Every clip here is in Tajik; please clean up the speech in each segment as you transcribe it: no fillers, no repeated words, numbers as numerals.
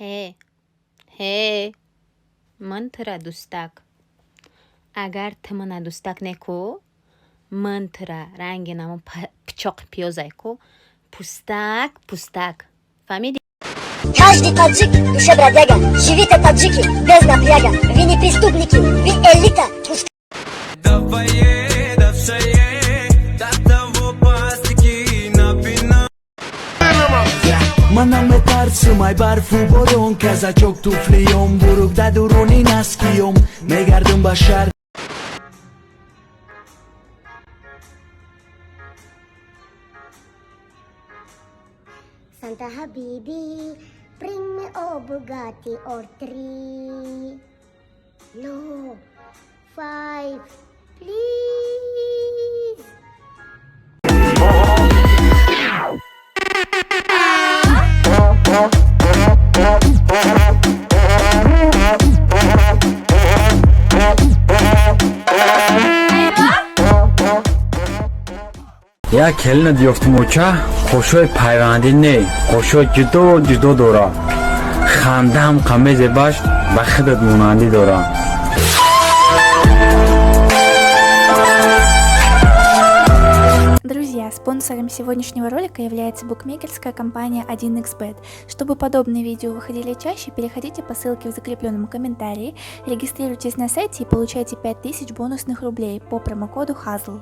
Ҳе, ҳе, ман тура дӯстак. Агар ту мана дӯстак неку, ман тура ранги намо пичоқи пиёзай ку, пӯстак, пӯстак. Фаҳмидӣ? Каждый таджик душе бродяга. Живите, таджики, без напряга. Вы не преступники, вы элита. Пускай Давае, давшае, до того пастики напина. Ман наметарсим ай барфу борон, казачок туфлиём бурук да дуруни носкиём мегардум ба шаҳр. Santa Habibi, bring me a Bugatti or three. No, five, please. Як келина ёфтимоча, қошои пайвандӣ не, қошои ҷудо ҷудо дора, хандаам қамезебаш ба худат монандӣ дора. Друзья, спонсором сегодняшнего ролика является букмекерская компания 1xBet. Чтобы подобные видео выходили чаще, переходите по ссылке в закрепленном комментарии, регистрируйтесь на сайте и получайте 5000 бонусных рублей по промокоду HAZL.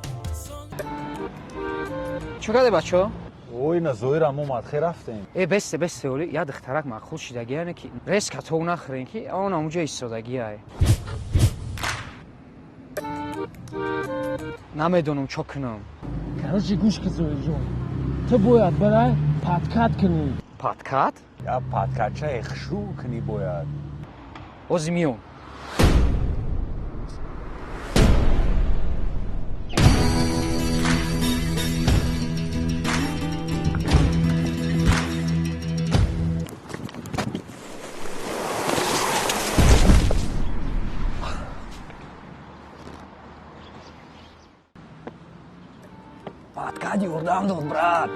Чӣ карде, бачо? Ой, на зоира мо мадхе рафтем. Э, бесте, бесте, оли я духтарак маъқул шидаги, яъне ки резко тов нахӯрен, ки он амуҷо истодагиай. Намедонам, чо кунам. Короче, гӯш ки, Зоирҷон, ту бояд барай подкат кунӣ. Подкат? Я подкатчаи хушрӯ кунӣ бояд. Ози миём. Подкат ёрдам дод, брат.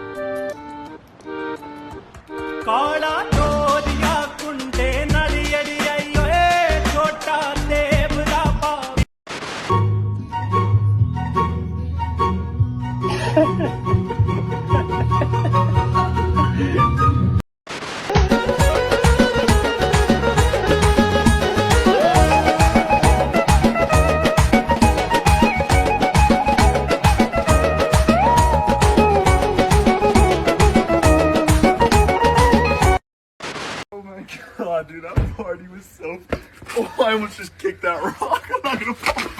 ਕਾਲਾ ਚੋਰੀਆ ਕੁੰਡੇ ਨਾਲ ਅੜੀ ਓਏ ਛੋਟਾ ਦੇਵਰਾ ਪਾ। God, dude, that party was so. Oh, I almost just kicked that rock. I'm not gonna fall.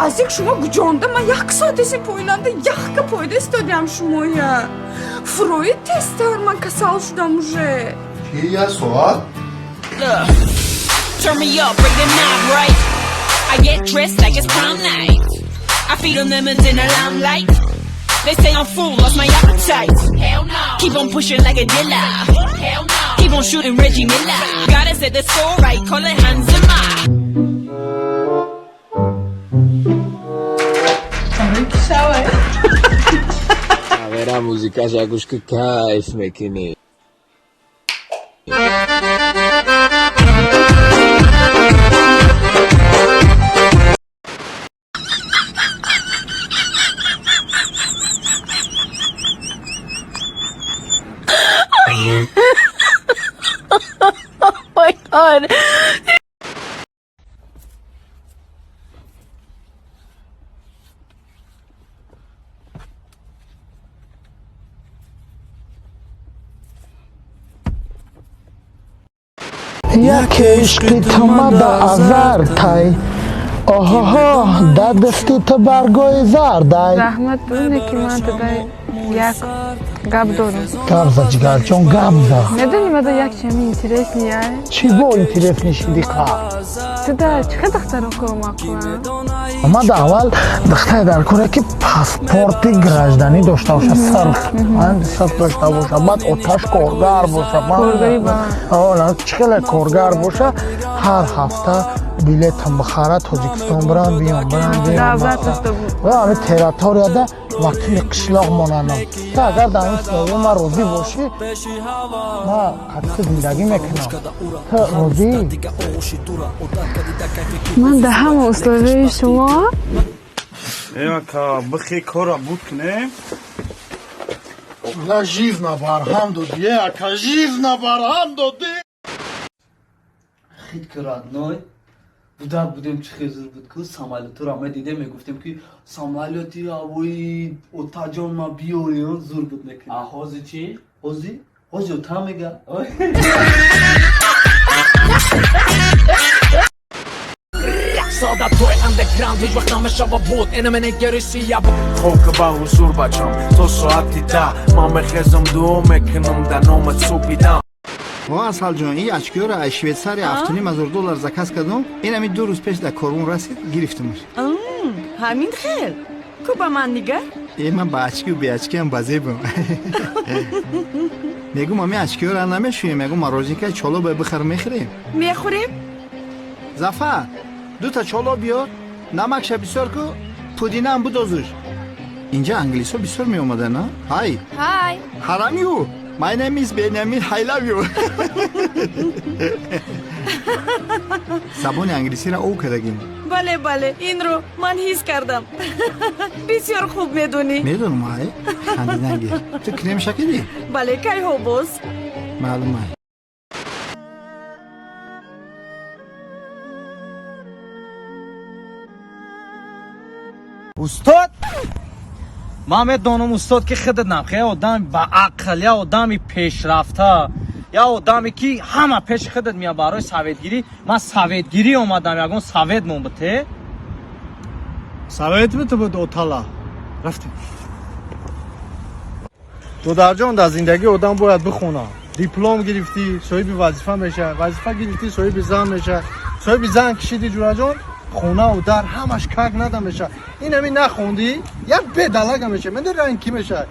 Азик, шумо гуҷонда? Ман як соат эси пойнанда яхка пойда истодиам. Шумоя фурои тезтар, ман касал шудам уже. Чи, я соат? Turn me up, break the knob right. I get dressed like it's prom night. I feed them lemons in the limelight. They say I'm full, lost my appetite. Hell no. Keep on pushing like a dealer. Hell no. Keep on shooting Reggie Miller. Gotta set the score right, call it Hans Zimmer. Шавай. Авера музикаша гӯш ки, кайф мекунӣ. My God. Яке ишқи тумада азар тай, оҳоҳо, дар дасти ту баргои зардай. Раҳмат, буне ки ман тада як Гап дорам. Гап за, ҷигарҷон, гап за. Медонӣ, мада як чами интересный я. Чӣ бо интересный шиди қа? Ту да чӣ хел духтаро кор маъқулам? Ма да аввал духтаре дар коре, ки паспорти гражданӣ дошта боша, сурх, сурх дошта боша, баъд оташ коргар боша. Коргари ба. Чӣ хеле коргар боша, ҳар ҳафта билетам бихара, Тоҷикистон бирам, биём, бирам, биём. Давлат дошта бо. Ва ҳамин территорияда вакили қишлоқ монандам. Ту агар дар ин условия ман розӣ бошӣ, ман қатъи зиндагӣ мекунам. Ту розӣ? Ман да ҳама условияи шумо. Эка бихе кора буд кунем. На жизнь барҳам додӣ, ака, жизнь барҳам додӣ. Хит ки родной буда будем, чӣ хезур буд ку, самолётро медидем, мегуфтем, ки самолёти ҳавои отаҷон ма биёрем, зур буд мекунем. А ҳози чӣ? Ҳози ота мега. Солдатои андеграунд ҳеҷ вақт намешава буд инаминегарисия. Хока ба ҳузур, бачам, то соати 10 ман мехезам, дуо мекунам да номат супидам. О, Асалҷон, ин очкиёро аз Швейтсария 7500 доллар заказ кардум. Ин ҳамин 2 рӯз пеш дар корвон расид, гирифтумаш. Ҳамин хел ку, ба ман нигар. Э, ман ба очкию беочкиам базебам. Мегум, ҳамин очкиёро намешӯем, мегум, мороженка чоло ба бихар, мехӯрем. Мехӯрем. Зафар, дута чоло биёр, намакша бисёр ку, пудинаам будозуш. Инҷа англисҳо бисёр меомаданд, а? Hi. Hi. How are you? My name is Benjamin. I love you. Забони англисиро ов кардагим. Бале, инро ман ҳис кардам, бисёр хуб медонӣ. Медонам, ай хандиданги. Ту крем шакидӣ? Бале, кайҳо боз. Маълум ай. Устод, ман медонам, устод, ки худат набхе одами ба ақл, я одами пешрафта, я одаме ки ҳама пеши худат меяд барои советгирӣ. Ман советгирӣ омадам, ягон совет мон бите. Совет бите буд, отала рафтем. Додарҷон, дар зиндагӣ одам бояд бихона. Диплом гирифтӣ, соҳиби вазифа меша, вазифа гирифтӣ, соҳиби зан меша, соҳиби зан кишиди, ҷураҷон, хонаву дар ҳамаш как нада меша. Ин ҳамин нахондӣ, як бедалага меша. Менда ранг ки меша?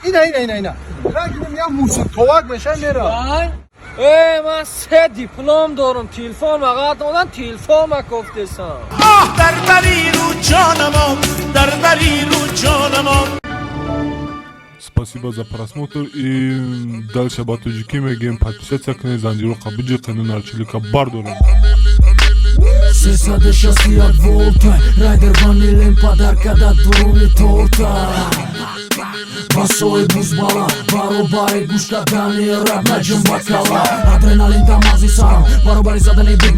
Ина, ина, ина, ина, ранг як мусуртовак меша, мера. Э, ман се диплом дорам, телефон мақат додан, телефон ма кофтесам. Дар бари рӯ ҷонамон, дар бари рӯ ҷонамон. Спасибо за просмотр и дальше ба тоҷикӣ мегем: подписаться кунед, занҷироқа биҷиқену нарчилика бардорем. 361 волта, райдер ванилем, подарка да дуруни торта. Басои бузбала, баробари гӯш кардани рап, наҷум бакала. Адреналин дамази сарам, баробари задани бит.